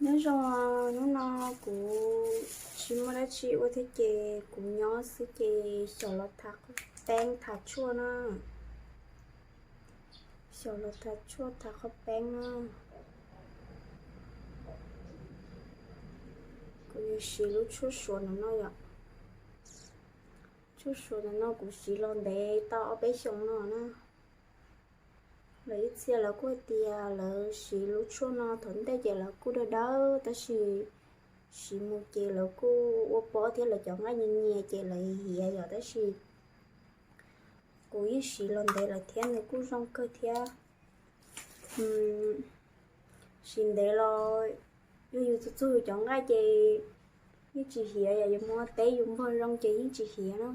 Nyob zoo, hnub no kuv tsis muaj dab tsi ua thiab ces kuv nyob xwb ces xyaum los thav qhaub peeb thav tshuaj na. Xyaum los thav tshuaj thav qhaub peeb na. Kuv yuav siv lub tshuaj suav no no yom. Tshuaj suav no no kuv siv los ntev tau ob peb xyoos no na. Lawv ib txhia lawv kuj hais tias lawv siv lub tshuaj no thaum ntej ces lawv kuj dawb dawb tab sis siv mus ces lawv kuj ua pob thiab lawv cov nqaij nyias nyias ces lawv hiav yom, tab sis kuv yeej siv los ntev lawm thiab nws kuj zoo kawg thiab. Siv ntev los yog yus txug txug yus cov nqaij ces yeej tsis hiav yom, yus muab teb yus npog zoo ces yeej tsis hiav na.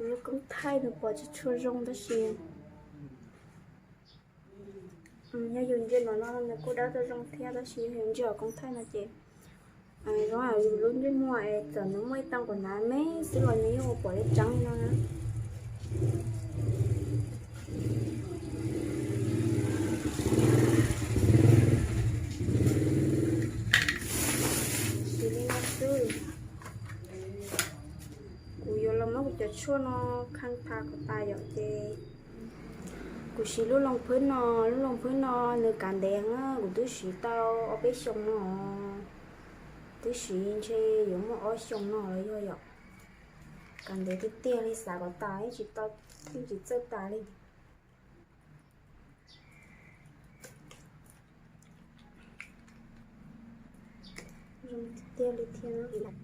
Kuv lub koob thaij nws pom tsis tshua zoo tab sis yog yus ntsia no no nws kuj dawb tau zoo thiab tab sis yog yus ntsia koob thaij no ces zoo yus lub ntsej muag es txawm nws muaj ib tau quav hnav me xwb los nws yeej ua pom li tseeb li no na. Siv li no xwb. Kuv yuav los muab kuv cov tshuaj no khaj tha kom tas yom ces kuv siv lub loo phwb no, lub loo phwb no nws kav ntev heev na, kuv twb siv tau ob peb xyoos no, twb siv ntshe yuav muaj ob xyoos no los yog yom. Kav ntev tiag tiag li, xav kom tas yeej tsis tau, yeej tsis txawj tas li. Zoo tiag li thiab.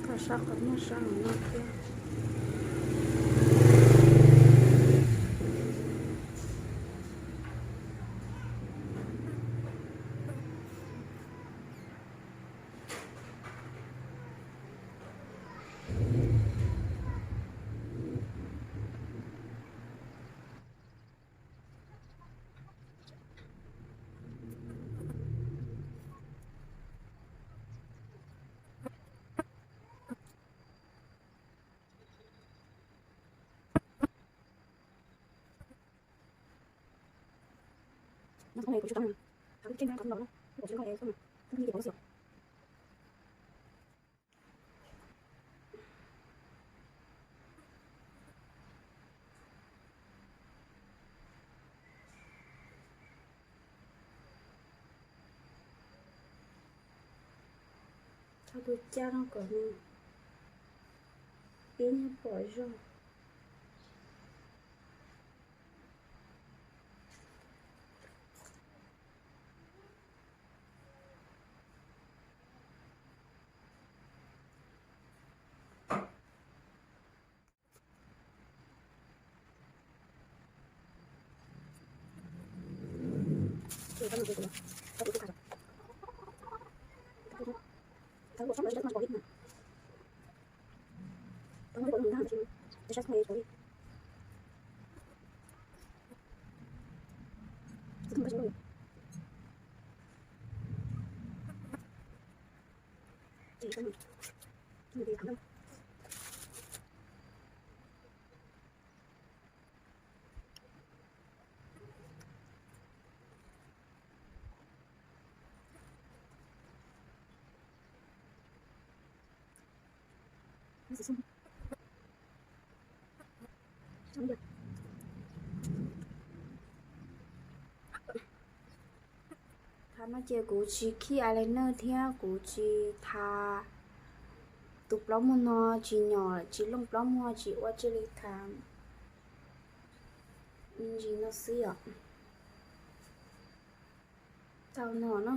Koj sab qhov muag sab no thiab. Thaum tus caj no kom nws pib nyiag pom zog. Thaum no ces kuv tsis khij eyeliner thiab kuv tsis tha tus plaub muag no, tsis nyom tsis looj plaub muag tsis ua tsiaj li, tha me ntsis no xwb yom. Tau no na.